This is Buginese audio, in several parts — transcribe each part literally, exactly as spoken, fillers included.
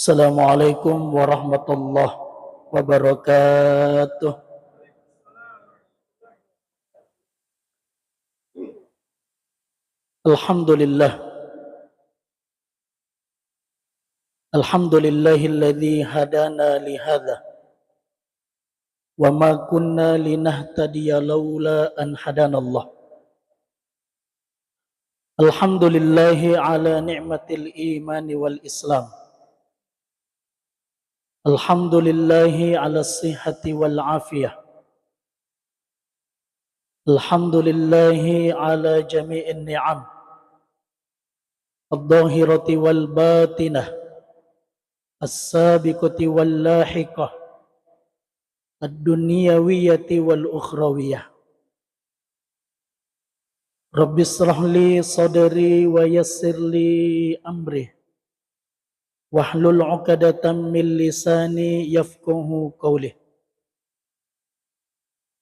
Assalamualaikum warahmatullahi wabarakatuh. Alhamdulillah. Alhamdulillahilladzi hadana lihadza wa ma kunna linahtadiya laula an hadanallah. Alhamdulillahi ala ni'matil imani wal islam. Alhamdulillahi ala sihhati wal afiyah. Alhamdulillahi ala jami'in ni'am. Adh-dhahirati wal batinah. As-sabiqati wal lahiqah. Ad-dunyawiyati wal ukhrawiyah. Rabbi israh li sadri wa yassir li amri. Wahlul uqdatan min lisani yafqahu qawli.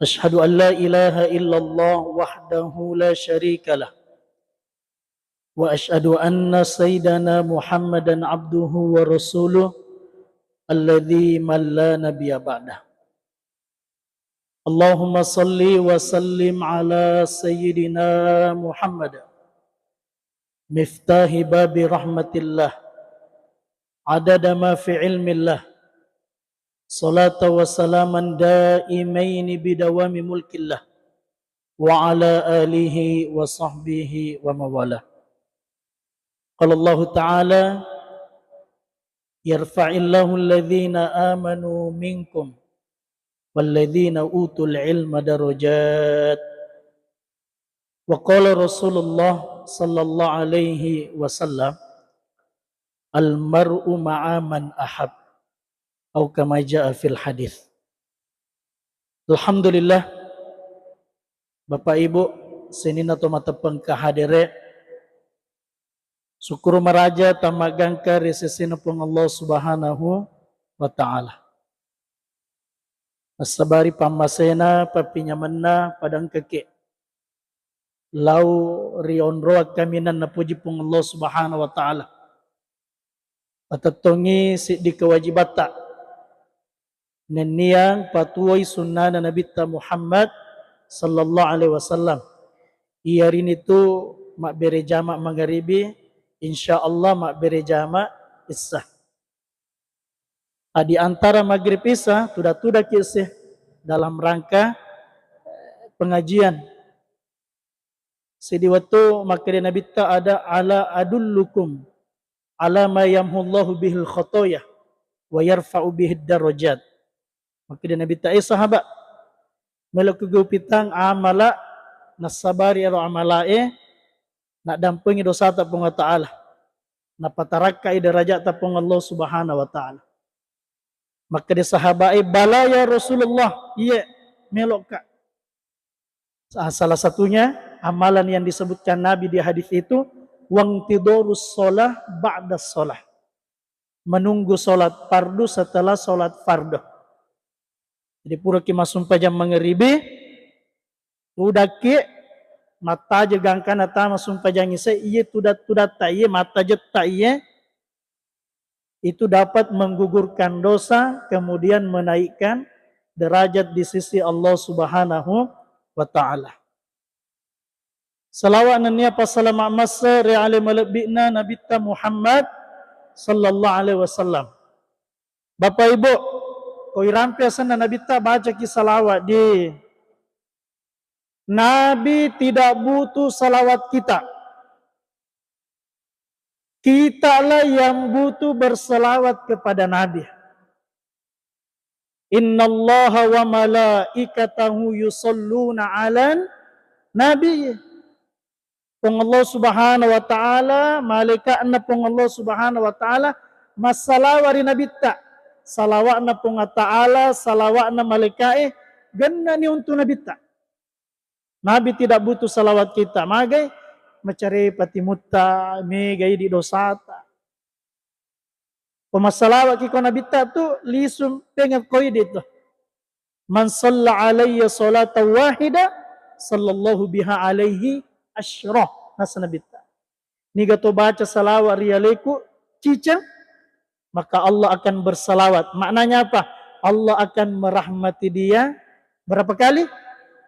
Asyhadu an la ilaha illallah wahdahu la syarika lah. Wa asyhadu anna sayyidana Muhammadan abduhu wa rasuluh alladzi man la nabiyya ba'dah. Allahumma salli wa sallim ala sayyidina Muhammad, miftahi babi rahmatillah, adada ma fi ilmillah, salata wa salaman daimaini bidawami mulkillah, wa ala alihi wa sahbihi wa mawala. Qala Allahu ta'ala, yarfa'illahu alladhina amanu minkum walladhina utul ilma darajat. Wa qala Rasulullah sallallahu alaihi wasallam, al mar'u ma'a man ahab, au kama jaa fil hadis. Alhamdulillah, Bapak Ibu, sininna to mateppeng kahadere, sukkuru maraja tammagangka ri sesena Puang Allah Subhanahu wa Ta'ala. Nassabari pammasena, pappinyamenna, padangkeke lao ri onroang kaminang napuji Puang Allah Subhanahu wa Ta'ala. Patettongi siddi kewajibatta nenniang patuwoi sunnana Nabitta Muhammad sallallahu alaihi wasallam. Iyarinitu mabbere jama mangaribi, insya Allah mabbere jama issa. A, di antara maghrib isya, tuda-tudaki isse dalam rangka, eh, pengajian. Seddi wettu makkeda Nabitta, ada ala adullukum ala ma yamhullahu bihil khotoya wa yarfa'u bihid darajat. Makkeda Nabitta, eh sahabat, melo kugupitang amala nassabari ero amalae naddampengi dosata Puang Allah Ta'ala, napatarakkai derajata Puang Allah Subhanahu wa Ta'ala. Makkeda sahabae, bala ya Rasulullah, iye, meloka. Sa-, salah satunya amalan yang disebutkan Nabi di hadis itu, wantidharus shalah ba'da shalah. Menunggu salat fardu setelah salat fardu. Jadi puraki massumpajang mangaribi, tudakki mattajeng gangkana tama sumpajang isya, iye tudat-tudatta iye, mattajetta iye, itu dapat menggugurkan dosa, kemudian menaikkan derajat di sisi Allah Subhanahu wa Ta'ala. Salawat nennia passalama massa ri ale malebbi'na Nabitta Muhammad sallallahu alaihi wasallam. Bapak Ibu, ko irampe asenna Nabitta, bacaki salawat di. Nabi tidak butuh salawat kita. Kitalah yang butuh berselawat kepada Nabi. Innallaha wa malaikatahu yusalluna 'alan nabi. Puang Allah Subhanahu wa Ta'ala, malaika'na Puang Allah Subhanahu wa Ta'ala massalawa ri Nabitta. Salawa'na Puang Allah Ta'ala, salawa'na malaika'e, gennani untu Nabitta. Nabi tidak butuh salawat kita. Magai? Macarepa timutta, mega idi dosata. Ko massalawaki ko Nabitta tu, lisung pengeng ko idi tu. Man shalla alayya salatan wahida, sallallahu biha alaihi asyra. Nasa Nabitta. Niga to baca salawat ri aleku, ciceng, maka Allah akan bersalawat. Maknanya apa? Allah akan merahmati dia berapa kali?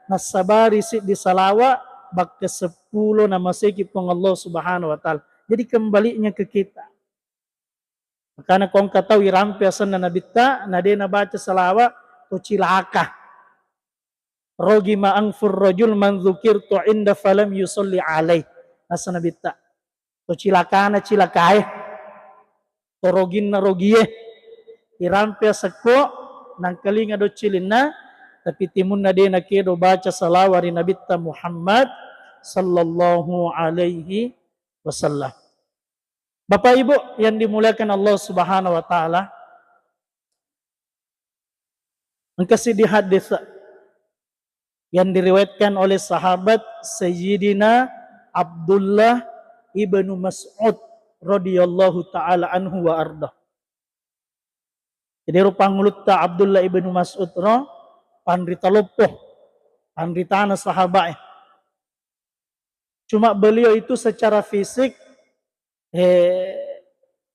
Nassabari siddi salawa, bakka seppulo namaseki Puang Allah Subhanahu wa Ta'ala. Jadi kembalinya ke kita. Makana ko engka tau irampe asenna Nabitta, na de nabaca salawa, to cilaka. Rogima anfur rajul man dzukirtu inda falam yusalli alai. Nasa Nabitta. To cilakana cilakae. To roginna rogie. Irampe asekko, nangkalinga doccilinna, tapi timunna de nakedo baca salawa ri Nabitta Muhammad sallallahu alaihi wasallam. Bapak Ibu yang dimuliakan Allah Subhanahu wa Ta'ala, engka siddi hadis yang diriwayatkan oleh sahabat Sayyidina Abdullah ibnu Mas'ud radhiyallahu ta'ala anhu wa arda. Jadi ro pangulutta Abdullah ibnu Mas'ud ro, panrita loppo, panritana sahabat e. Cuma beliau itu secara fisik, eh,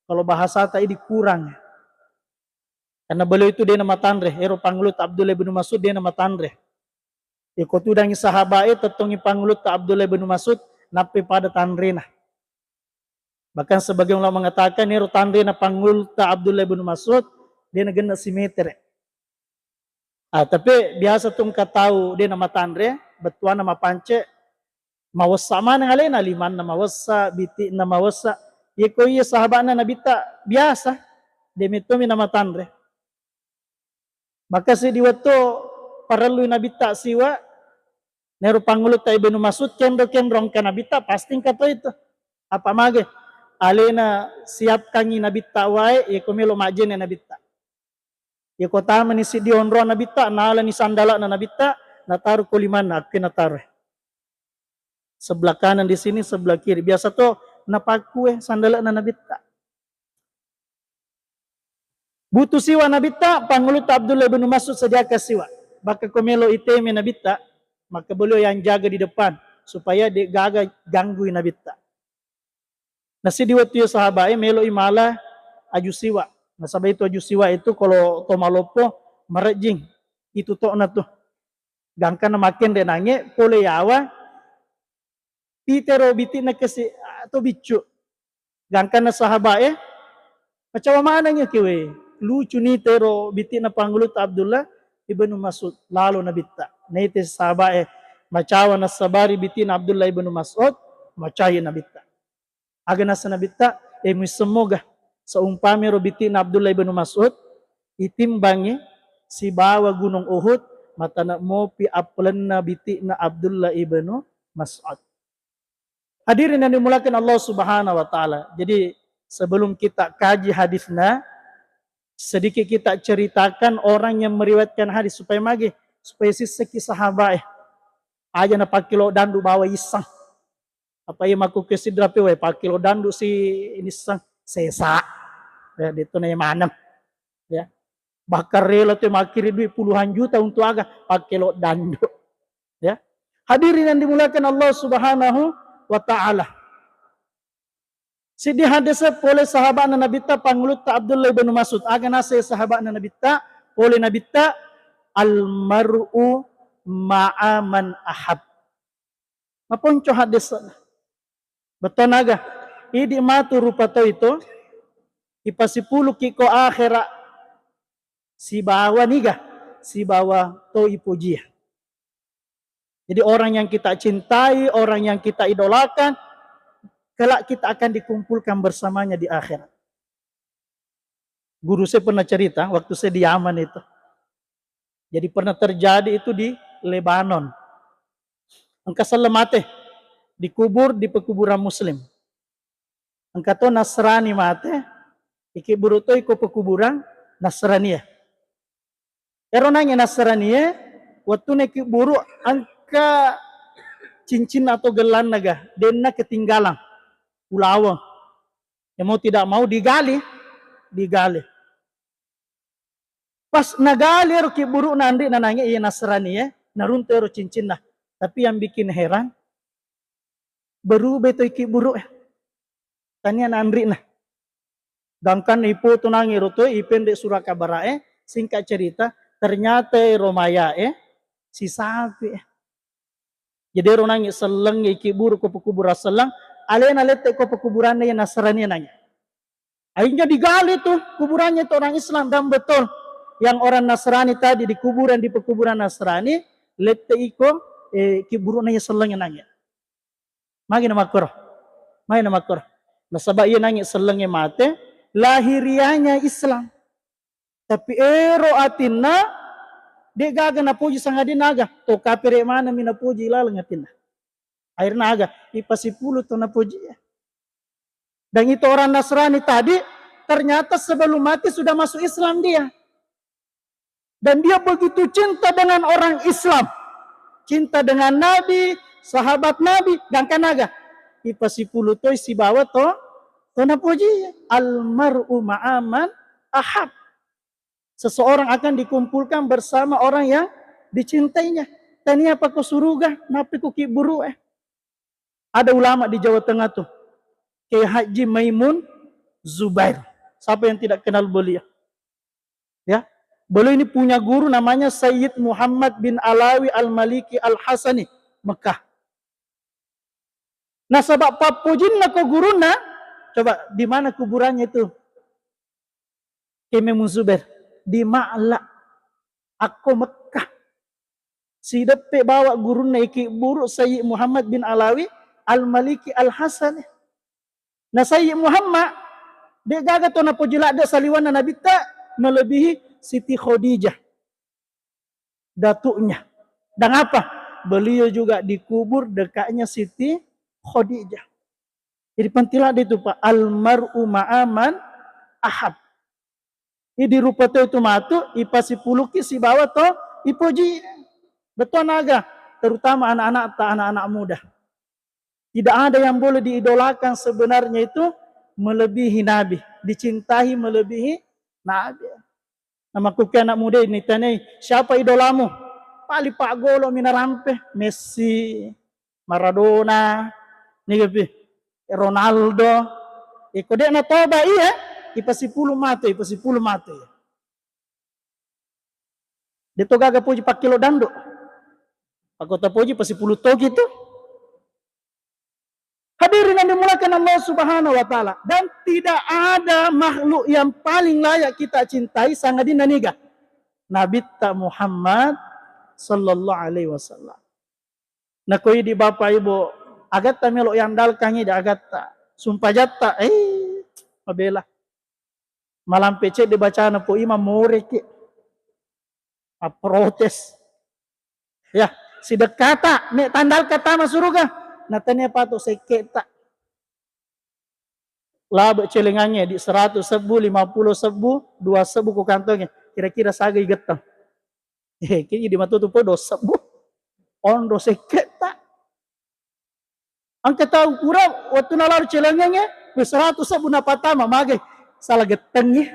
kalau bahasa ta ini kurang. Karena beliau itu de namatanre, ero pangulutta Abdullah ibnu Mas'ud de namatanre. Iko tudangi sahabat e, tettongi pangulutta Abdullah ibnu Mas'ud, nappe pada tanrena. Bahkan sebagian ulama mengatakan, ero tanrena pangulutta Abdullah ibnu Mas'ud, de nagenna simetere. Ah, tapi biasa tu engka tau de namatanre, bettuanna mapance, mawessa maneng alena, limanna mawessa, biti'na mawessa. Yeko iya sahaba'na Nabitta biasa, de mettomi namatanre. Maka siddi wettu parellui Nabitta siwa, nero pangulutta Ibnu Mas'ud kenro-kenro engka Nabitta, pasti engka to itu. Apa mage? Alena siapkangi Nabitta wae, yeko melo majjenne Nabitta. Yeko tamani siddi onrong Nabitta, nalani sandala'na Nabitta, nataro ko limanna, akke nataro. Sebelah kanan di sini, sebelah kiri. Biasa to napakkue sandala'na Nabitta. Butuh siwa Nabitta, pangulutta Abdullah bin Mas'ud sediakan siwa. Maka ko melo iteme Nabitta, maka beliau yang jaga di depan supaya de gaga ganggui Nabitta. Na siddi wettu iya sahabae meloi mala aju siwa. Nasaba itu aju siwa itu kalau to maloppo marejjing itu to'na tu. Gangkanna makkenre nange pole yawa pitero biti'na kesi atau biccu. Gangkanna sahabae macawa maneng ya kewe. Lucu ni tero biti'na pangulutta Abdullah ibnu Mas'ud lalo Nabitta. Naite sahabae macawa nasabari biti'na Abdullah ibnu Mas'ud macai Nabitta. Aga nasa Nabitta, e muissemmoga, seumpamiro biti'na Abdullah ibnu Mas'ud, itimbangi sibawa gunung Uhud, matana mopi appelenna biti'na Abdullah ibnu Mas'ud. Hadirin yang dimuliakan Allah Subhanahu wa Ta'ala. Jadi, sebelum kita kaji hadisnya, sedikit kita ceritakan orang yang meriwayatkan hadis supaya mage, supaya sisseki sahabat eh. Aja na pakkilo dandu bawa isang. Apa iya makkukkue sidrapi wae pakkilo dandu si inisseng sesa. Ya, itu na maneng. Ya. Bahkan rela tu makkiri duit puluhan juta untuk aga? Pakkilo dandu. Ya. Hadirin yang dimuliakan Allah Subhanahu wa Ta'ala. Siddi hadis pole sahabatna Nabitta pangulutta Abdullah ibnu Mas'ud. Aga nasa sahabatna Nabitta, pole Nabitta, "Al-mar'u ma'a man ahab." Maponco hadis. Betul naga. Idi matu rupa to itu, ipasipuluki ko akhera sibawa niga, sibawa to ipojia. Jadi orang yang kita cintai, orang yang kita idolakan, kelak kita akan dikumpulkan bersamanya di akhirat. Guru saya pernah cerita waktu saya di Yaman itu. Jadi pernah terjadi itu di Lebanon. Engka selleng mate, dikubur di pekuburan Muslim. Engka to Nasrani mate, ikibburu to iko pekuburan Nasrani ya. Ero nange Nasrani ya, waktu nakibburu engka cincin atau gelang naga, denna ketinggalan. Ulaweng. Ya mau tidak mau digali, digali. Pas nagali ero kibburu'na anri'na nange iya Nasrani e, naruntu ero cincinna. Tapi yang bikin heran, berubah to kibburu'e. Tania na anri'na. Gangkanna ipoto nangnge ro toe, ipende surat kabara'e, singkat cerita, ternyata ero mayae sisapi. Jadi ero nangnge sellengnge ikiburu ko pekuburan selleng, alena lette ko pekuburanna iya Nasrani nangnge. Akhirnya digali tuh kuburannya itu orang Islam, dan betul yang orang Nasrani tadi di kuburan, di pekuburan Nasrani, lette iko, eh, kiburuna iya sellengnge nangnge. Magi na makkoro? Magi na makkoro? Nasaba iya nangnge sellengnge mate, lahiriahnya Islam. Tapi ero atinna, de gaga napoji sangadinna aga. To kapere maneng mi napoji laleng atinna. Akhirnya aga, ipasipulu to napoji. Dan itu orang Nasrani tadi, ternyata sebelum mati sudah masuk Islam dia. Dan dia begitu cinta dengan orang Islam. Cinta dengan Nabi, sahabat Nabi, gangkan aga. Ipasipulu toi sibawa to, to napoji. Almar'u ma'aman ahab. Seseorang akan dikumpulkan bersama orang yang dicintainya. Tania pako suruga, napi ku kiburu eh. Ada ulama di Jawa Tengah tuh, Kiai Haji Maimun Zubair. Siapa yang tidak kenal beliau? Ya, beliau ini punya guru namanya Sayyid Muhammad bin Alawi Al-Maliki Al-Hasani, Mekah. Nasaba pappojinna ko gurunna, coba di mana kuburannya itu? Kiai Maimun Zubair, di Ma'la, akko Mekah. Sideppe bawa gurunna iki buru Sayyid Muhammad bin Alawi Al-Maliki Al-Hasan. Na Sayyid Muhammad, de gaga to napoji ladde saliwanna Nabitta melebihi Siti Khadijah, datuknya. Dan apa? Beliau juga dikubur dekatnya Siti Khadijah. Jadi penting ladde itu, Pak. Almar'u ma'aman ahab. Idi rupa to itu matu, ipasipuluki sibawa to ipoji. Betul naga, terutama anak-anak ta, anak-anak muda. Tidak ada yang boleh diidolakan sebenarnya itu melebihi Nabi, dicintai melebihi Nabi. Nah, makkukku anak muda ini tanya, siapa idolamu? Paling Pak Golo mina rampe, Messi, Maradona, niga pi, Ronaldo. Iko de natoba iya, ipasipulu mate, ipasipulu mate. De to gaga poji pakkilo dando. Pakota poji pasipulu togi tu. Hadirin yang dimuliakan Allah Subhanahu wa Ta'ala, dan tidak ada makhluk yang paling layak kita cintai sangadinna niga? Nabitta Muhammad sallallahu alaihi wasallam. Nakoi di Bapak Ibu, agatta melo yandalkangi di agatta. Sumpajatta, eh, mabela. Malampe cedde bacana po imam moreki. Approtes. Ya, sidekkata, me tandalka tama suruga. Natania patu sekketa. Labe celengangnge di seratus sebbu, lima puluh sebbu, dua sebbu ku kantongnge. Kira-kira saga igettang. Eh, kini di matutu po dua sebbu. Ondo sekketa. Engka tau pura wettu nalaro celengengnge, wis seratu sebbu napatama, magai sala gettengngi.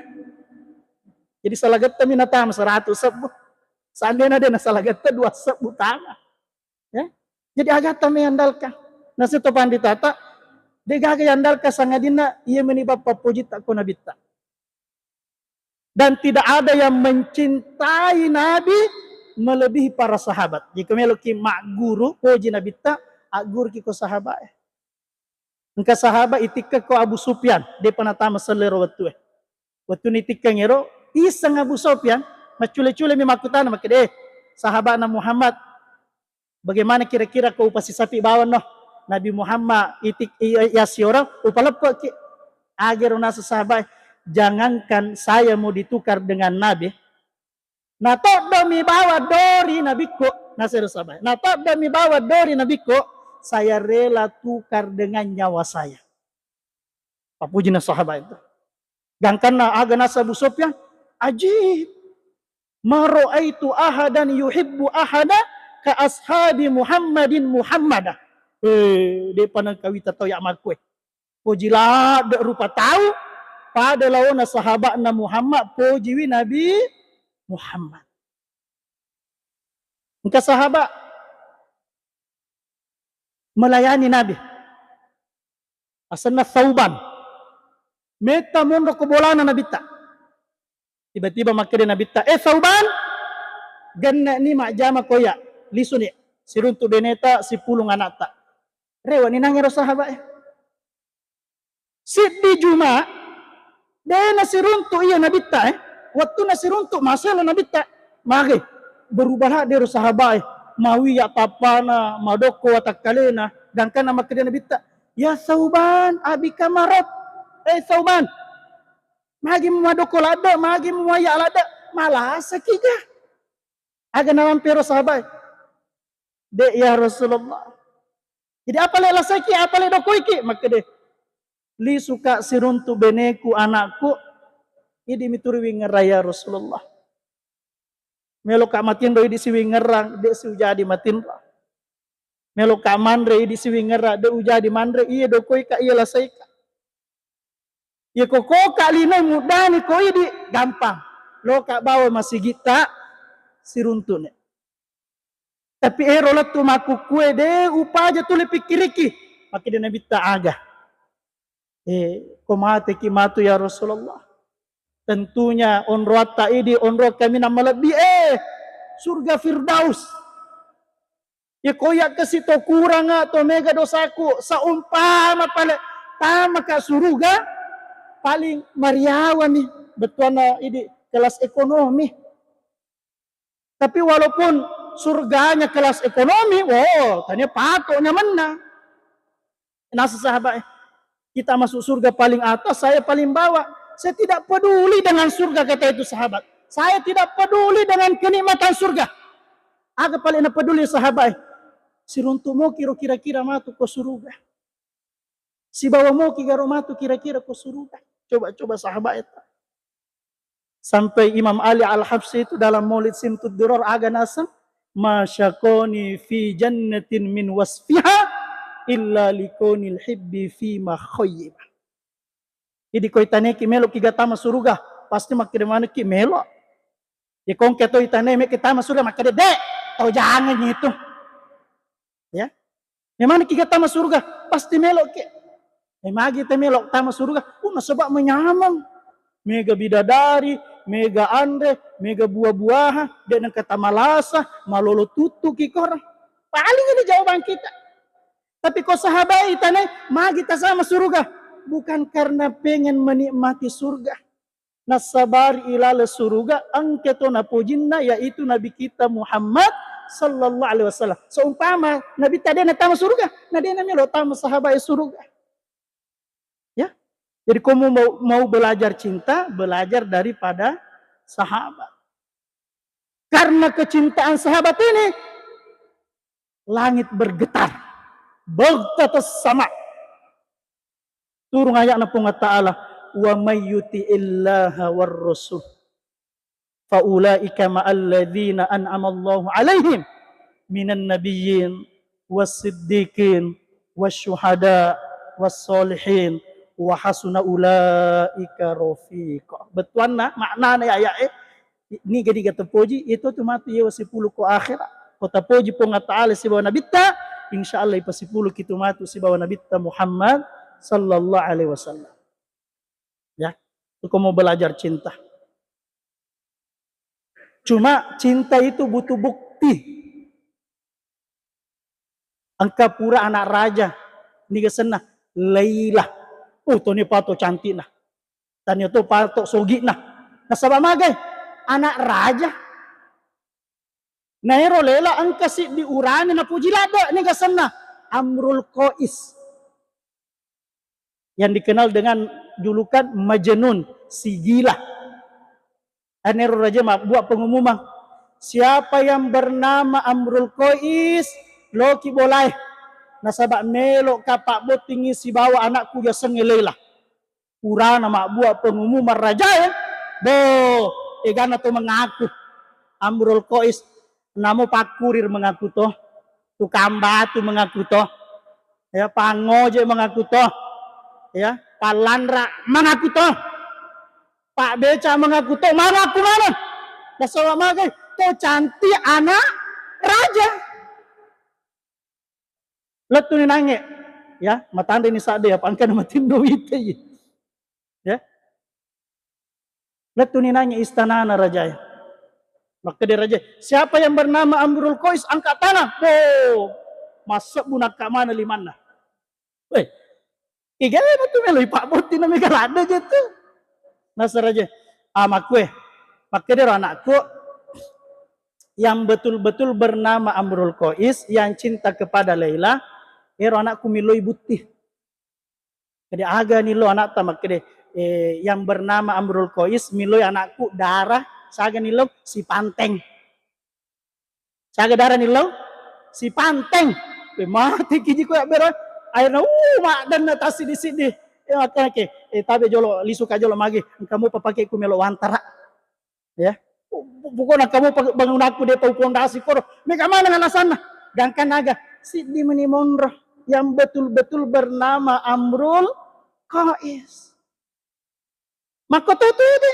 Jadi sala gettemmi natama seratu sebbu. Seandainya de nasala getteng dua sebbu tama. Ya. Jadi agatta me andalkan. Naseto panditata, de gaga yandalkan sangadinna iya meni bappa pojitta ko nabitta. Dan tidak ada yang mencintai Nabi melebihi para sahabat. Jika meloki magguru, poji Nabitta, agguruki ko sahabat. Engka sahabat itikka ko Abu Sufyan, depa natama sellero wettue. Wettu nitikka ngero, iseng Abu Sufyan, maccule-cule mi makkutana, makkeda, "Eh, sahabatna Muhammad, bagaimana kira-kira ko upasisapi bawang no? Nabi Muhammad itik i-, i-, yasiorang, upaleppeki." Agero naseng sahabat, "Jangankan saya mau ditukar dengan Nabi, natoddomi bawang dori nabikku." Nasero sahabat, "Natoddomi bawang dori nabikku, saya rela tukar dengan nyawa saya." Papujina sahabat itu. Gangkanna aga naseng Abu Sufyan, "Ajib, ma ra'aitu ahadan yuhibbu ahada ka ashabi Muhammadin Muhammada." Eh, depa nengka wita tau ya makkue. Poji ladde rupa tau pada laona sahabatna Muhammad, pojiwi Nabi Muhammad. Engka sahabat melayani Nabi. Asenna Thauban. Metta monro ko bolana Nabitta. Tiba-tiba makkeda Nabitta, "Eh, Sauban, genne'ni majjama koya, lisuni siruntu beneta, sipulung anakta." Rewa ni nangero sahabat e. Siddi Juma, de nasiruntu iya Nabitta e. Wettunna siruntu, maselo Nabitta. Mage, berubah ladde ro sahabat e. Mawiya tappana, madokko watakkalena. Gangkanna makkeda Nabitta, "Ya Sauban, abika marot." Eh, Sauban, magi mu madokko ladde, magi mu maya ladde, malasaki ga? Aga namampero sahabat e? "De, ya Rasulullah." Jadi, apa le lasaiki, apa le dokoiki? Makkede, "Lisuka siruntu beneku, anakku, idi mituru wingerra, ya Rasulullah. Meloka matinro, idi siwingerra, de siujadi matinro. Meloka manre, idi siwingerra, de ujadi manre, iya dokoika, iya lasaika. Iya kokoka lino muddani ko idi, gampang. Loka bawa masigitta, siruntu'ni. Tapi ero lettu makkukkue, de upaja tuli pikkiriki." Makkeda Nabitta, "Aga. Eh, ko mateki matu, ya Rasulullah. Tentunya onroatta idi, onroa kaminang malebbi, eh, surga Firdaus. Ya koya kasi to kuranga, to mega dosaku, saumpama pale tamaka suruga, paling mariawami bettuanna idi kelas ekonomi." Tapi walaupun surganya kelas ekonomi, wow, tania pato nyamenna. Nasa sahabat, eh, "Kita masuk surga paling atas, saya paling bawah. Saya tidak peduli dengan surga," kata itu sahabat. "Saya tidak peduli dengan kenikmatan surga." Aga paling napeduli sahabat, eh, "Siruntu moki ro kira-kira matu ko suruga. Sibawa moki garo matu kira-kira ko suruga." Coba-coba sahabat itu. Sampai Imam Ali Al-Habsyi itu dalam Maulid Simtud Durar aga naseng, "Ma syaqani fi jannatin min wasfiha illa likonil hibbi fi ma khayyiba." Jadi ko itaneki meloki ga tama suruga, pasti makkeda manekki melo. Ya kongke to itane meki tama suruga, makkeda, "De, tau jangan itu." Ya. Memang ki tama surga, pasti melo ki. Eh, magi te melo tama surga, uh, nasaba menyameng. Mega bidadari, mega anre, mega buah-buahan, de nengka tamalasa, malolo tuttu ki koro. Paling ini jawaban kita. Tapi ko sahabat itane, magi tasama surga, bukan karena pengen menikmati surga. Nassabari ilaleng suruga, engka to napojinna, yaitu Nabi kita Muhammad sallallahu alaihi wasallam. Seumpama Nabi tadi natama suruga, na de namelo tama sahabat suruga. Ya. Jadi kamu mau, mau belajar cinta, belajar daripada sahabat. Karena kecintaan sahabat ini, langit bergetar. Bagtatas sama. Turun ayatna Puang Ta'ala, "Wa may yuti'illaha war rasul, fa ulaika ma'al ladzina an'amallahu 'alaihim minan nabiyyin was siddiqin was syuhada was sholihin wa hasuna ulaika rafiqa." Bettuanna, maknana ya, ya, eh, niga-niga tapoji, itu tu matu yewa sipulung ko akhera. Ko tapoji Puang Ta'ala sibawa Nabitta, insya Allah ipasipulung ki tu matu sibawa Nabitta Muhammad sallallahu alaihi wasallam. Ya, itu ko mau belajar cinta. Cuma cinta itu butuh bukti. Engka pura anak raja, niga senna, Laila. Uh, toni pato cantikna. Tania to pato sogina. Nasaba magai? Anak raja. Naero Laila engka siddi urane napuji ladde, niga senna, Amrul Qais. Yang dikenal dengan julukan Majnun, si gila. Anero raja mabbua pengumuman, "Siapa yang bernama Amrul Qais, loki bolae. Nasaba melo ka pabbottingi sibawa anakku yasengnge Laila." Purana mabbua pengumuman rajae, bo, egana to mengaku. Amrul Qais, namo pakkurir mengaku to, tukang batu mengaku to, ya, pangoje mengaku to, ya, pallanra mengaku to, pak beca mengaku to, mengaku mana? Nasaba magai? To cantik anak raja. Lettuni nange, ya, matanreni sadde, apa engkana matindo wite, ya. Lettu ni nangi istanana rajae. Makkeda raja, "Siapa yang bernama Amrul Qais, angkat tangan." Bo, massebbu nakka mana limanna. Weh, iga matu melo ipabotting na mega ladde je tu. Nasa raja, "Ah, makkue, makkedero anakku, yang betul-betul bernama Amrul Qais, yang cinta kepada Laila, ero anakku miloi butti." Jadi aga nilo anakta makkede, eh, yang bernama Amrul Qais miloi anakku darah, saga nilo si Panteng. Saga darah nilo si Panteng. Eh, mati kiji ko ya bero. Akhirnya, uh, maddanna tassiddi-siddi. Eh, makanya ke, eh, tabe jolo, lisuka jolo magi. Engka mupa pake ku melo wantara. Ya. Pu-, pokokna kamu pe-, bangunakku de tau pondasi koro. Mega maneng alasanna. Gangkan aga, siddi meni monro yang betul-betul bernama Amrul Qais. Makko tu tu de.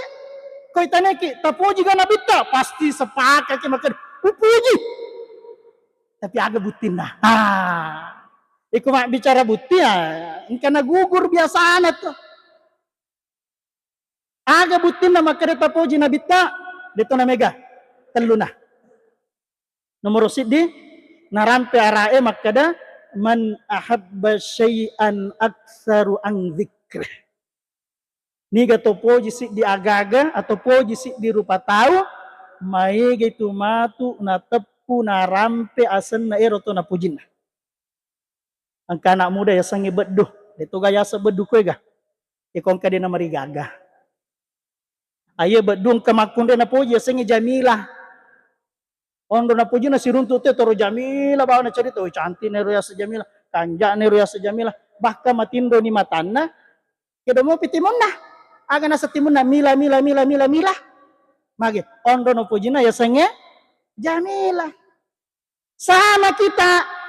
Koi taneki, tapoji ga nabitta? Pasti sepakat ki makkeda, "Upoji." Tapi aga buttinna? Ah. Iko mak bicara butti ya, engka na gugur biasana tu. Aga buttinna makkeda tapoji nabitta? Deto na mega. Telluna. Nomoro siddi, narampe arae makkeda, "Man ahabba syai'an aktsaru an dzikri." Niga to poji siddi agaga atau poji siddi rupa tau, maega itu matu nateppu narampe asenna ero to napojinna. Engka anak muda yasengnge Beddu. De toga yaseng Beddu koega. Iko engka de namarigaga. Aye Beddu engka makkunrai napoji yasengnge Jamila. Onro napojina siruntu te toro Jamila bawa nacerita, "Oh, cantik nero yaseng Jamila, kanjak nero yaseng Jamila." Bahkan matinro ni matanna, kedo mopi timunna. Aga naseng timunna, "Mila, Mila, Mila, Mila, Mila." Mage, onro napojina yasengnge Jamila. Sama kita.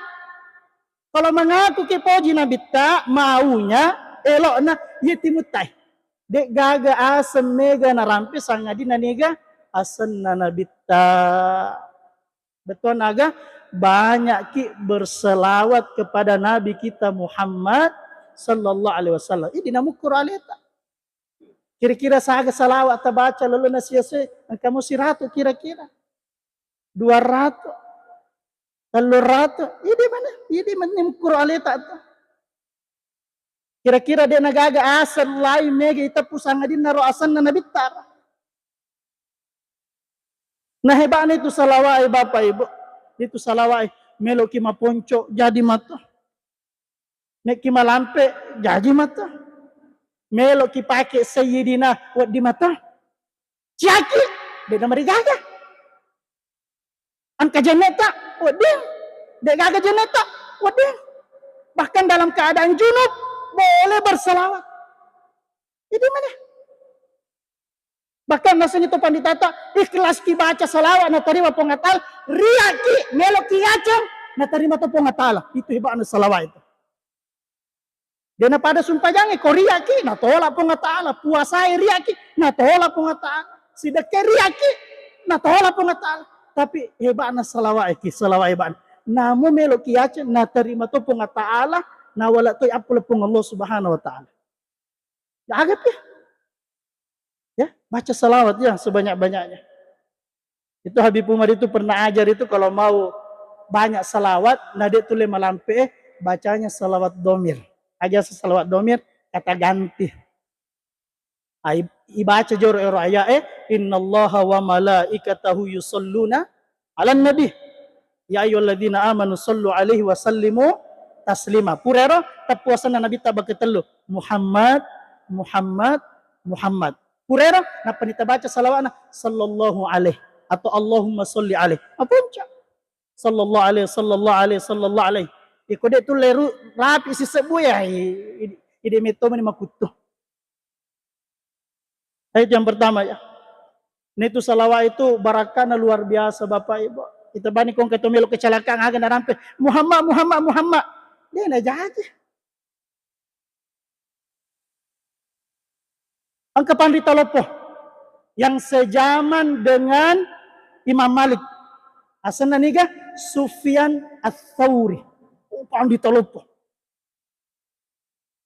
Kalau mengaku ki poji nabitta, maunya, elokna, iya timuttai. Dek gaga aseng mega narampe sangadinna niga asenna nabitta. Betul naga banyak ki berselawat kepada Nabi kita Muhammad sallallahu alaihi wasallam. Ini namukkuru aleta. Kira-kira saga salawat tabaca lolo nasiase, engka mo siratu kira-kira. Dua ratu, tellu ratu, idi mana? Idi mana mukkuru aleta tu. Kira-kira de nagaga aseng lain mega iteppu sangadinna ro asenna nabitta. Nah, hebatna itu salawat, eh, Bapak Ibu. Itu salawat, eh, meloki maponco jadi matu. Mekki malampe jaji matu. Meloki pake sayyidina weddi matu. Ciaki, de namarigaga. Engka jenneta, wedding. De gaga jenneta, wedding. Bahkan dalam keadaan junub boleh berselawat. Jadi mana? Bahkan nasengngi to panditata, ikhlas ki baca salawat natarima Puang Allah Ta'ala, riaki, meloki yaceng, natarima to Puang Allah Ta'ala. Itu hebatna salawat itu. Dena pada sumpajangnge, ko riaki, natolak Puang Allah Ta'ala. Puasae riaki, natolak Puang Allah Ta'ala. Sidekkai riaki, natolak Puang Allah Ta'ala. Tapi hebatna salawat iki, salawat hebatna. Namu meloki yaceng, natarima to Puang Allah Ta'ala, nawala toi appola Puang Allah Subhanahu wa Ta'ala. Jaga pi. Ya, baca salawat ya sebanyak-banyaknya. Itu Habib Umar itu pernah ajar itu kalau mau banyak salawat, nade tule malampe, eh, bacanya salawat domir. Aja salawat domir, kata ganti. Ai, ibaca joro ero ayat, eh, "Innallaha wa malaikatahu yusalluna 'alan nabi. Ya ayyuhalladzina amanu sallu 'alaihi wa sallimu taslima." Purero teppu asenna Nabitta bake tellu, "Muhammad, Muhammad, Muhammad." Purero nappa nita baca salawatna, "Sallallahu alaihi" atau "Allahumma salli alaihi." Maponca. "Sallallahu alaihi, sallallahu alaihi, sallallahu alaihi." Iko de tu leru rapi sisebbu ya, i-, i-, ide metto mani makuttu. Nah, itu yang pertama ya. Nah, itu salawat itu barakahnya luar biasa, Bapak Ibu. Kita bani kong keto melo kecelakaan aga narampe, "Muhammad, Muhammad, Muhammad." Dia na jaji. Engka panrita loppo yang sejaman dengan Imam Malik. Asenna niga? Sufyan Ats-Tsauri. Oh, panrita loppo.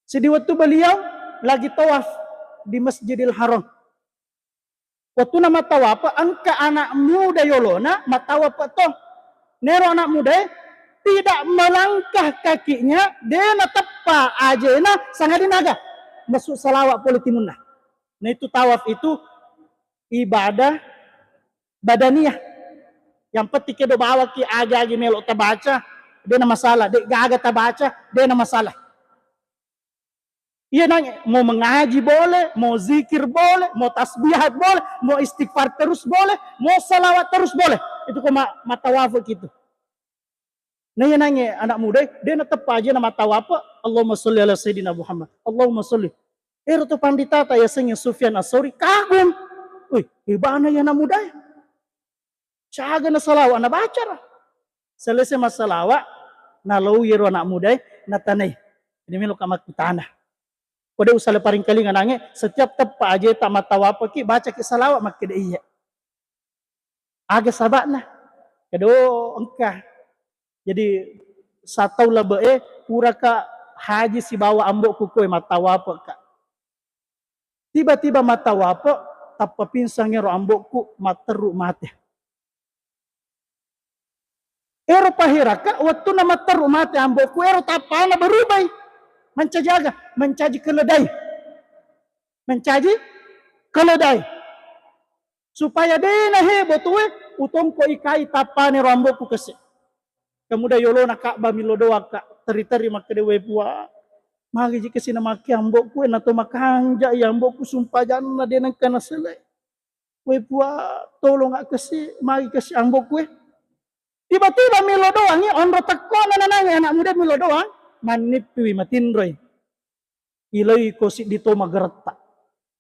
Seddi wettu beliau lagi tawaf di Masjidil Haram. Wettuna mattawape, engka anak muda yolona mattawape to. Nero anak mudae tidak melangkah kakinya, de nateppa ajena, sangadinna aga? Messu salawa pole timunna. Nah, itu tawaf itu ibadah badaniyah. Yang penting kedo bawaki agi-agi melo tabaca, de na masalah. De gaga tabaca, de na masalah. Iya nange, mau mengaji boleh, mau zikir boleh, mau tasbihat boleh, mau istighfar terus boleh, mau salawat terus boleh. Itu ko ma-, mattawafe gitu. Nah, iya nange anak muda, de nateppa ajena mattawape, Allahumma sholli ala Sayyidina Muhammad. Allahumma sholli. Ero to panditata yasengnge Sufyan As-Sauri kagum. Wih, hebana ya anak muda. Caga na salawa nabacara. Selesai massalawa, naloi ero anak mudae, natanai. Jadi meloka makkutana. Kode usale paringkalinga nange, setiap teppa ajeta mattawapeki, bacaki salawa, makkeda iya. Aga saba'na? Kedo engka. Jadi satau labe'e, puraka haji sibawa ambo'ku koe mattawapeka. Tiba-tiba mattawape, tappa pinsang ero ambo'ku, matterru mate. Ero paheraka, wettunna matterru mate ambo'ku, ero tappana berubai. Mancaji aga? Mancaji keledai. Mancaji keledai. Supaya de nahebo tue, utongko ikai tappana ero ambo'ku kese. Kemudian yolona Ka'bah millo doang, Kak. Teri-teri makkeda, "Wai Puang, magi ji kasi namake ambo'ku, e, nato makanja iya ambo'ku, sumpajanna de nengka naselai. Wai Puang, tolong kasi, magi kasi ambo'ku, e." Tiba-tiba millo doang, e, onro tekkona nanange anak muda millo doang, mannippiwi matinroi. Ilai ko siddi to mageretta.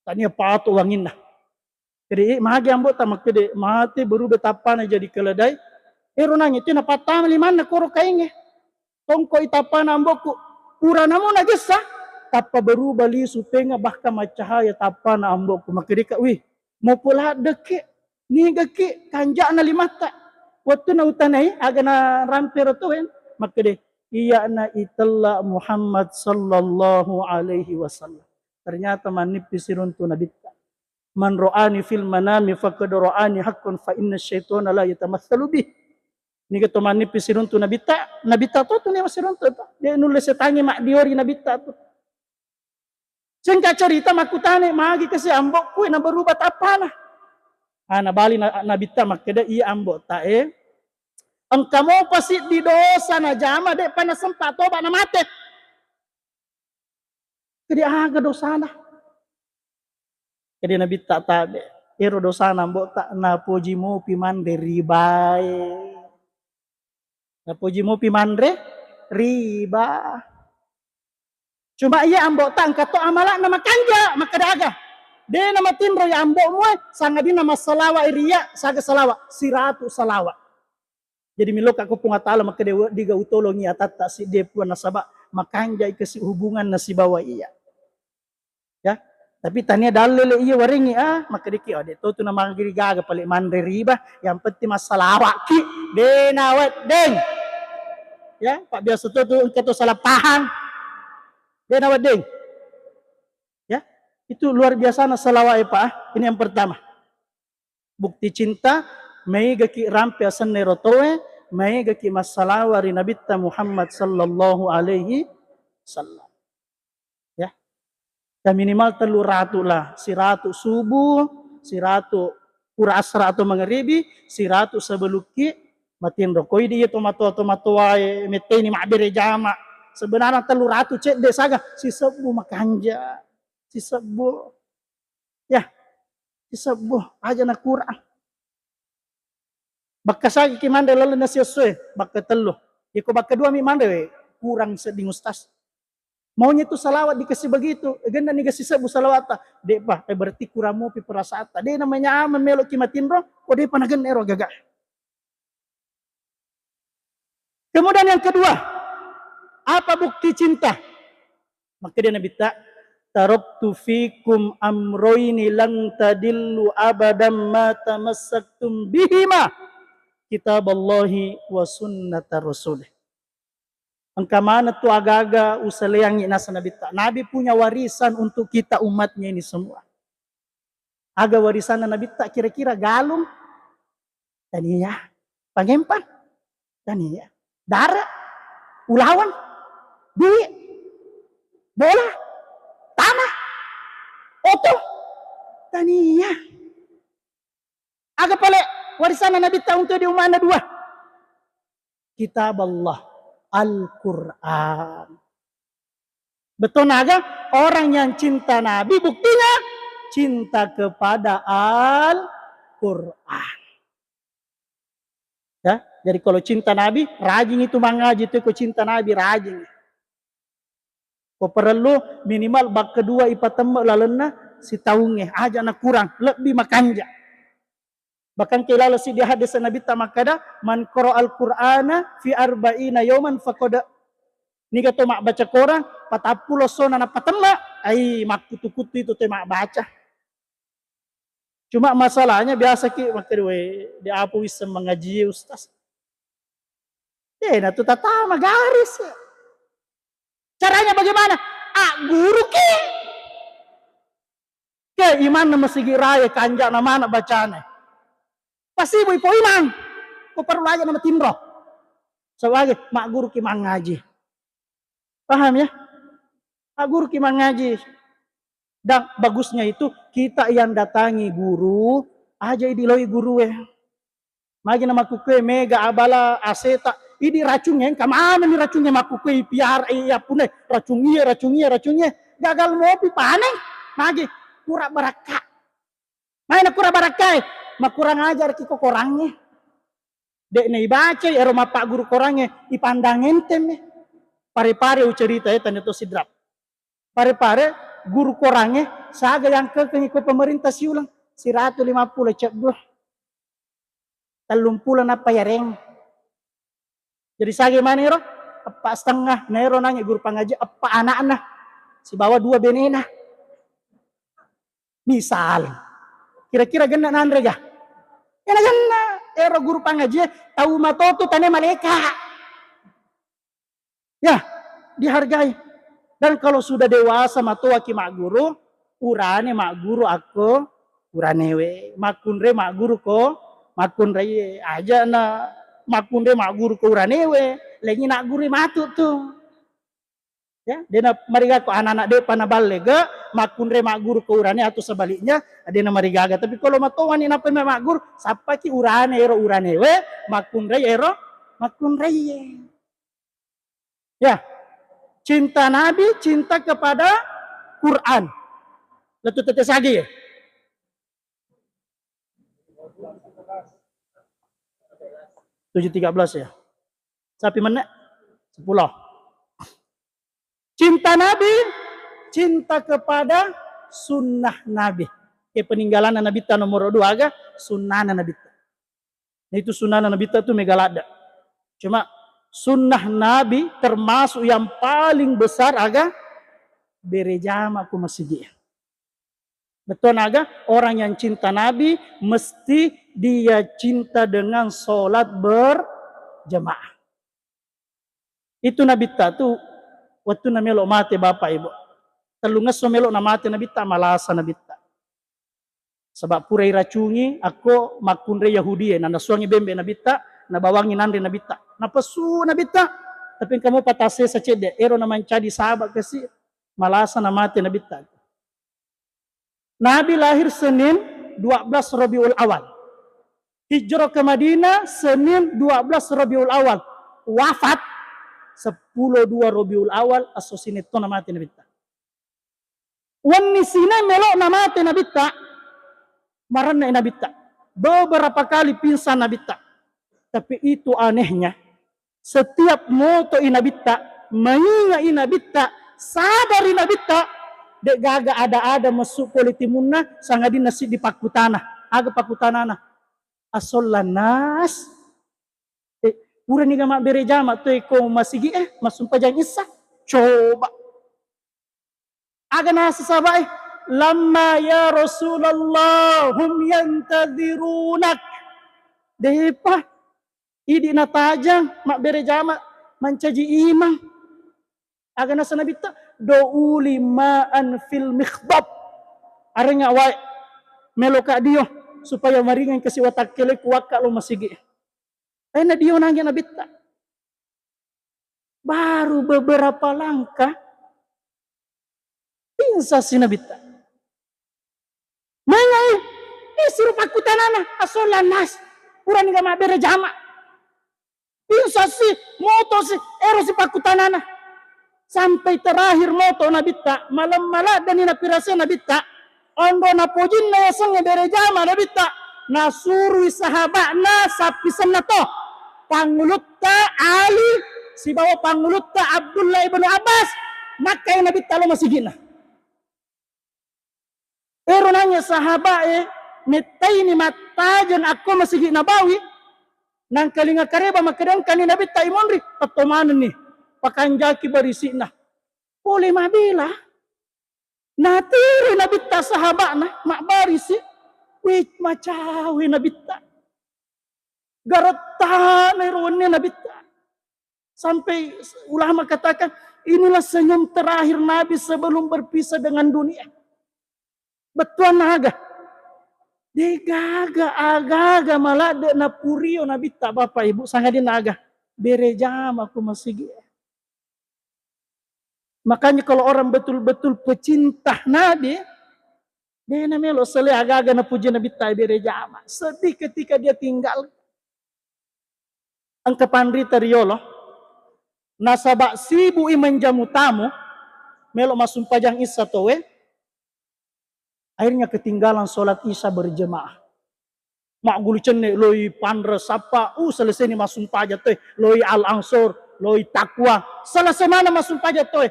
Tania pato wanginna. Jadi, eh, magi ambo'ta makkede, mate berubah tappana jadi keledai. Ero nangi tu napattama limanna koro kainge. Tongko i tappana ambo'ku. Pura namo nagessa, tappa berubah lisu penga bahkan maccahaya tappana ambo'ku. Makkedeka, "Wih, mopo laddeke, nigaki kanja'na limatta." Wettunna utanai aga narampe rotoen, makkede, "Iyana itella Muhammad sallallahu alaihi wasallam." Ternyata mannippi siruntu nabitta. "Man ra'ani fil manami faqad ra'ani haqqan fa inna syaitana la yatamatsalu bih." Niga to mannippi siruntu nabitta, nabitta to tu newa siruntu to. De nulle setangi maddiori nabitta tu. Singkat cerita, makkutane, "Magi kasi ambo'ku, e, na berubah tappana?" Ah, nabali na-, nabitta makkeda, "Iya ambo'ta, e, engka mopa siddi dosa najama, de'pa nasempa toba, namate." Jadi aga dosana? Jadi nabitta tabe, ero dosana ambo'ta, napoji mopi manre ribae. Napoji mopi manre riba. Cuma iya ambo'ta engka to amala'na makanja, makkeda aga? De namatinro ya ambo'mu, e, sangadinna massalawa ri iya, saga salawa, siratu salawa. Jadi milokka ko Puang Allah Taala makkeda, "Weddiga utolongi atatta siddi Puang, nasaba makanjai kasi hubunganna sibawa iya." Ya. Tapi tania dalle le iya warengi, ah, makkediki, "Oh, de to tu namagiri gaga pale manre riba, yang penting massalawakki." De nawedding. Ya, Pak, biasa to tu engka to salah paham. De nawedding. Ya. Itu luar biasana salawat, ya, Pak, ah. Ini yang pertama. Bukti cinta, maegaki rampe asenna ero tauwe, maegaki massalawa ri Nabitta Muhammad sallallahu alaihi wasallam. Ya. Ya minimal tellu ratu lah, siratu subuh, siratu pura asra atau mangaribi, siratu sebelukki matinro. Koi di iya tomatoa-tomatoae metteni mabbere jama. Sebenarnya tellu ratu cedde saga, sisebbu makanja. Sisebbu. Ya, sisebbu aja na kurang. Bakka sagiki manre lalenna siessoe, bakka tellu. Iko bakka dua mi manre, we, kurang sedding, Ustaz. Maunya itu salawat dikasih begitu, e, genna niga sisebbu salawatta. De'pa, e, berarti kurang mopi perasaanta. De namanya aman meloki matinro, ko de'pa nagenna ero gaga. Kemudian yang kedua, apa bukti cinta? Maka dia Nabitta, "Taraktu fikum amroini lan tadillu abadan ma tamassaktum bihima, kitaballahi wa sunnata rasulih." Engka maneng tu agaga usaleangi nasa Nabitta. Nabi punya warisan untuk kita umatnya ini semua. Aga warisanna Nabitta kira-kira? Galung? Tania. Pangempang? Tania. Dara? Ulaweng? Dui? Bola? Tanah? Oto? Tania. Aga pale warisanna Nabitta untuk di umma'na dua? Kitab Allah, Al-Quran. Betul naga orang yang cinta Nabi, buktinya cinta kepada Al-Quran. Ya, jadi kalau cinta Nabi, rajin itu mangaji itu, ko cinta Nabi, rajin. Ko perlu minimal bak kedua ipatemme lalenna sitaungnge, aja na kurang, lebbi makanja. Bahkan ke laleng siddi hadis Nabitta makkada, "Man qara al-Qur'ana fi arba'ina yauman faqad," niga to mabbaca Korang patappulo essona napatemme, ai, makkutu-kutu itu te mabbaca. Cuma masalahnya biasa ki makkeda, "We, de apa wisseng mangaji, Ustaz?" Dena tu tatama garis. Caranya bagaimana? Agguruki. Ke imanna masigi raya, kanja'na mana bacana. Pasibu ipo imang. Ko perlu aja nama tinro. Sebagai magguruki mangaji. Paham ya? Magguruki mangaji. Dan bagusnya itu kita yang datangi guru, aja idiloi guru eh. Magi na makkukue mega abala aseta, idi racungnge, engka manenni racungnge makkukue ipiara, iya punna racung iya, racung iya, racung iya, gagal mopi panen, magi kura barakka. Maena kura barakkae, makurang ajar ki ko korangnge. Dek na ibacai ero mappagguru korangnge, ipandang entemme. Pare-pare ucerita ya, tanya to sidrap. Pare-pare guru korangnge, saga yang kekeng iko pemerintah siulang, siratu lima pulo cebbu. Tellung pulo nappa yareng. Jadi sage maneng ero? Eppa setengah. Na ero nange guru pangaji, eppa anakna sibawa dua benena. Misal, kira-kira genna nanre ga? Ena genna. Ero guru pangaji tau matotu tane maleka. Ya, dihargai. Dan kalau sudah dewasa, matoaki magguru, urane magguru akko uranewe, makkunre magguru ko makkunreye. Aja na makkunre magguru ko uranewe, lengi nagguru matu tu. Ya, dena mariga ko anak-anak depa naballe ga, makkunre magguru ko urane atau sebaliknya, dena marigaga. Tapi kalau matowani napa magguru, sappaki urane ero uranewe, makkunre ero makkunreye. Ya. Cinta Nabi, cinta kepada Quran. Lettu tette sagi ya? Tujuh tiga belas ya. Sapi menek? Sepuluh. Cinta Nabi, cinta kepada sunnah Nabi. Ke peninggalan Nabi ta nomor dua aga sunnah Nabi ta. Nah, itu sunnah Nabitta tu mega ladde. Cuma sunnah Nabi termasuk yang paling besar aga berejama ku masigi. Betul naga orang yang cinta Nabi mesti dia cinta dengan sholat berjamaah. Itu Nabitta tu, wettunna melo mate bapak ibu. Tellungesso melo na mate Nabitta, malasa Nabitta. Sebab pura iracungi akko makkunre Yahudie, na nasuangi bembe Nabitta, nabawangi nanre Nabitta. Napessu Nabitta, tapi engka mopa tassesa cedde, ero na mancaji sahabat kasi, malasa na mate Nabitta. Nabi lahir Senin dua belas Rabiul Awal. Hijrah ke Madinah Senin dua belas Rabiul Awal. Wafat sepuluh dua Rabiul Awal, esso Sining tona mate Nabitta. Wenni Sining melo na mate Nabitta, marenna Nabitta. Beberapa kali pingsan Nabitta. Tapi itu anehnya, setiap moto i Nabitta, mainga i Nabitta, sadari Nabitta, de gaga ada-ada messu pole timunna, sangadinna siddi pakkutana. Aga pakkutanana? Asollan nas? Eh, purani ga mabbere jama tu iko masigi eh, massumpajang issa? Coba. Aga nasi sahabat e, "Lamma ya Rasulullah, hum yantadzirunak." Depa, idi natajang mabbere jama mancaji imang. Aga nasa Nabitta, "Do'uli ma'an fil mikhdab." Arenga wae. meloka dio supaya maringang kasi watakkele kuwakka lo masigi. Aina dio nange Nabitta. Baru beberapa langkah, pingsan si Nabitta. Mengai, eh, suru pakkutanana, asola nas, purani ga mabbere jama. Pingsan si, moto si, ero si pakkutanana. Sampai terakhir moto Nabitta, malam maladani napirase Nabitta, ondo napojinna yasengnge bere jama Nabitta, nasurui sahaba'na sappisenna to, pangulutta Ali sibawa pangulutta Abdullah ibnu Abbas, makkai Nabitta lo masigi'na. Ero nanya sahaba'e, mettaini mattajeng akko Masigi Nabawi, nangkalinga kareba makkeda engkani Nabitta imonri, petto manenni, pakanjaki barisi'na. Pole mabela, natiroi Nabitta sahaba'na, mabbarisi, wih, macawe Nabitta. Garettana ero wenni Nabitta. Sampai ulama katakan, inilah senyum terakhir Nabi sebelum berpisah dengan dunia. Bettuanna aga? Degaga, agaga maladde napurio Nabitta, Bapak Ibu, sangadinna aga? Bere jama ko masigi. Makanya kalau orang betul-betul pecinta Nabi, de namelo sele aga-aga napuji Nabitta, bere jama. Sedih ketika dia tinggal. Engka panrita riolo, nasaba sibuk i menjamu tamu, melo massumpajang Isya towe, akhirnya ketinggalan sholat Isya berjemaah. Maggulu cenne, loi panre sappa, uh, selesai ni massumpajang toe, loi Al Ansor, loi Takwa, selesai mana massumpajang toe.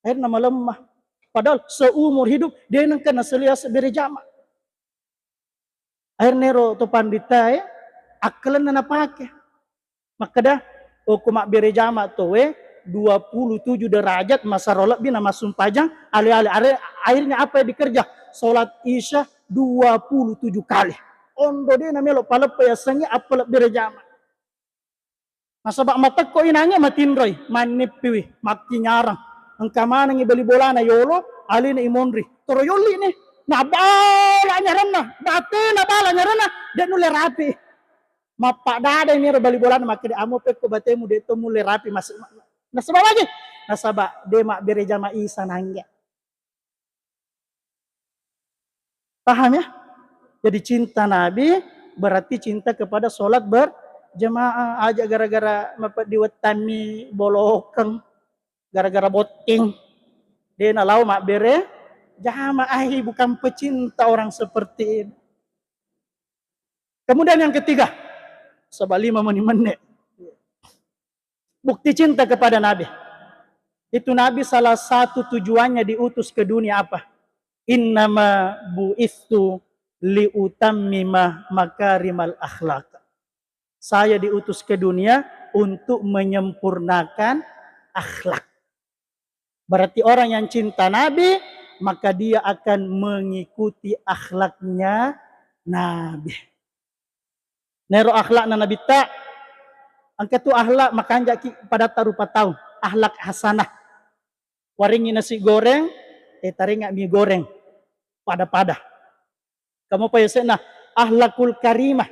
Akhirnya melemah. Padahal seumur hidup, de nengka naselea bere jama. Akhirnya ero to panditae, akkalenna napake. Makkeda, "Okko mabbere jama towe, dua puluh tujuh derajat masaro lebbi na massumpajang, ale-ale." Are-, akhirnya apa yang dikerja? Sholat Isya dua puluh tujuh kali. Ondo de namelo paleppa yasengnge appala bere jama. Nasaba matekko inangnge matinroi, mannippiwi, makkinyarang. Engka manengngi bali bolana yolo, alena imonri. Toro yolli ni. Nabala nyaranna, batena bala nyaranna, de nulle rapi. Mappadada mi ero bali bolana makkeda, "Amo pekko batemu de to mulle rapi mas-, nasaba lagi." Nasaba de mabbere jama Isya nangge. Paham ya? Jadi cinta Nabi berarti cinta kepada sholat berjamaah. Aja gara-gara mapeddi wettammi bolokeng, gara-gara botting, de nalao mabbere jamaah. Ai, bukan pecinta orang seperti ini. Kemudian yang ketiga, sebab lima menit-menit. Bukti cinta kepada Nabi. Itu Nabi salah satu tujuannya diutus ke dunia apa? "Innama bu'istu liutammima makarimal akhlak." Saya diutus ke dunia untuk menyempurnakan akhlak. Berarti orang yang cinta Nabi, maka dia akan mengikuti akhlaknya Nabi. Nero akhlakna Nabitta, engka tu akhlak makanjaki padatta rupa tau, akhlak hasanah. Warengngi nasi goreng, eh, tarengnga mie goreng, pada-pada. Kamu pa yasenna akhlakul karimah,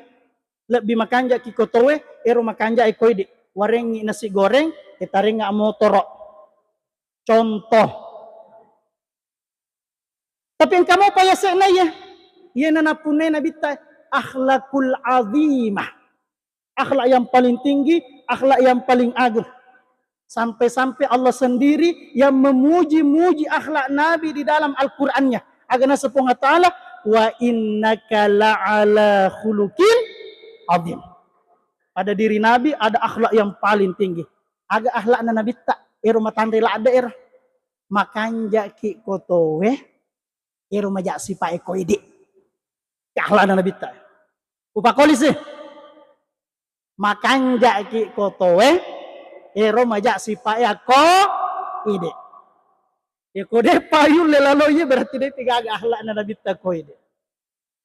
lebbi makanjaki kotowe, ero makanjaki koidi. Warengngi nasi goreng, eh, tarengnga motoro. Contoh. Tapi engka mopa yase'na iye, iyena nappunnai Nabitta akhlakul azimah. Akhlak yang paling tinggi, akhlak yang paling agung. Sampai-sampai Allah sendiri yang memuji-muji akhlak Nabi di dalam Al-Qur'annya. Aga naseng Puang Allah Ta'ala, "Wa innaka la'ala khuluqin azim." Pada diri Nabi ada akhlak yang paling tinggi. Aga akhlakna Nabitta, ero matanre ladde ero. Makanjaki kotowe, ero maja sipa'e ko idi. Akhlakna Nabitta. Upakolisi. Makanjaki kotowe, ero maja sipa'e akko idi. Ya ko de payulle lalo iye berarti de tigaga akhlakna Nabitta ko idi.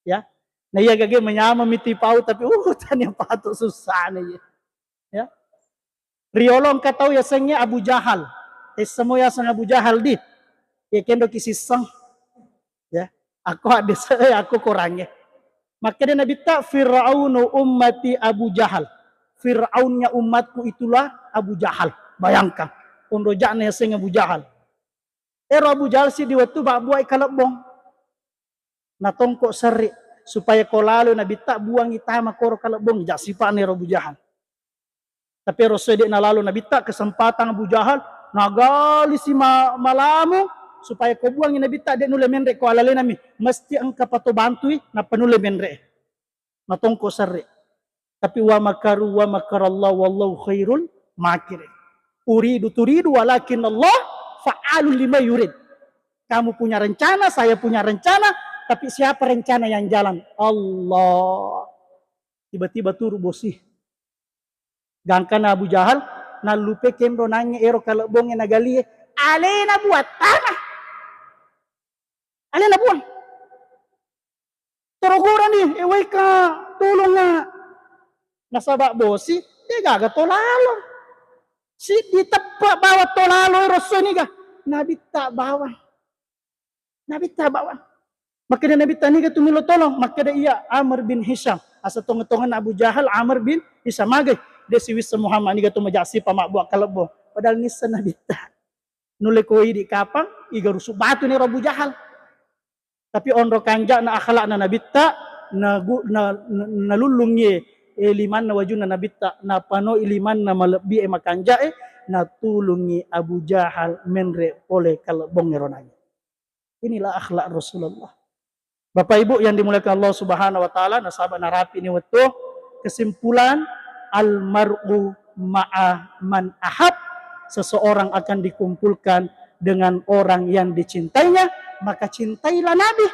Ya. Nah, iya gage menyameng miti pau tapi, uh, tania patu sussana iye. Ya. Riolo engka tau yasengnge Abu Jahal. Tessemo yaseng Abu Jahal di. Iya kendoki sisseng. Ya. Aku hadis, eh, aku korangnge. Makkeda Nabitta, "Fir'aunu ummati Abu Jahal." Fir'aunnya umatku itulah Abu Jahal. Bayangkan, onroja'na yaseng Abu Jahal. Ero Abu Jahal siddi wettu mabbuai kalebbong. Natongko serri, supaya ko lalo Nabitta buangi tama koro kalebbong, ja sipa'na ero Abu Jahal. Tapi ero soe de' nalalo Nabitta, kesempatan Abu Jahal, nagali si ma-, malamu, supaya ko buangi Nabitta de' nulle menre ko alalenami, mesti engka pato bantui, nappa nulle menre. Natongko serre. Tapi wa makaru wa makarallah wallahu khairul makirin. Uridu turidu walakin Allah fa'alul lima yurid. Kamu punya rencana, saya punya rencana, tapi siapa rencana yang jalan? Allah. Tiba-tiba turu bosi. Gangkana Abu Jahal, nallupe kenro nangnge ero kalebbongnge nagalie, alena buattana. Alena buang. Torogorani, e waika, tolonga. Nasaba bosi, de' gaga to lalo. Siddi teppe bawang to lalo ero soe niga. Nabitta bawang. Nabitta bawang. Makkeda Nabitta, "Niga tu melo tolong?" Makkeda iya Amr bin Hisham. Asa tongeng-tongenna Abu Jahal, Amr bin Hisham. Magai, de' siwisseng Muhammad niga tu maja sipa mabbua kalebbong. Padahal nisseng Nabitta. Nulle ko idi kapang, iga rusu batu ni Abu Jahal. Tapi onro kanja'na akhlakna Nabitta, nagu-, na-, na-, nalullungngi, eh, limanna wajunna Nabitta, napanoi limanna malebbi e makanja'e, natulungngi Abu Jahal menre pole kalebbong ero nangnge. Inilah akhlak Rasulullah. Bapak Ibu yang dimuliakan Allah Subhanahu wa Ta'ala, nasaba narapi ni wettu, kesimpulan, al mar'u ma'a man ahab, seseorang akan dikumpulkan dengan orang yang dicintainya, maka cintailah Nabi,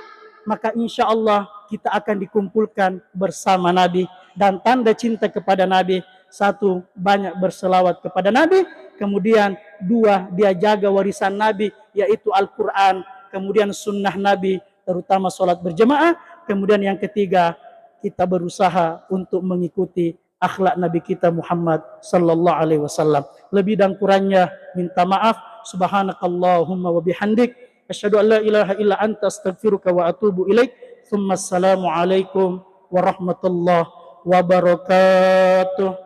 maka insya Allah kita akan dikumpulkan bersama Nabi. Dan tanda cinta kepada Nabi, satu, banyak berselawat kepada Nabi, kemudian dua, dia jaga warisan Nabi, yaitu Al-Quran, kemudian sunnah Nabi, terutama sholat berjamaah, kemudian yang ketiga, kita berusaha untuk mengikuti akhlak Nabi kita Muhammad sallallahu alaihi wasallam. Lebih dan kurangnya minta maaf. Subhanakallahumma wa bihamdik, asyhadu an la ilaha illa anta, astaghfiruka wa atubu ilaik. Tsumma assalamu alaikum warahmatullahi wabarakatuh.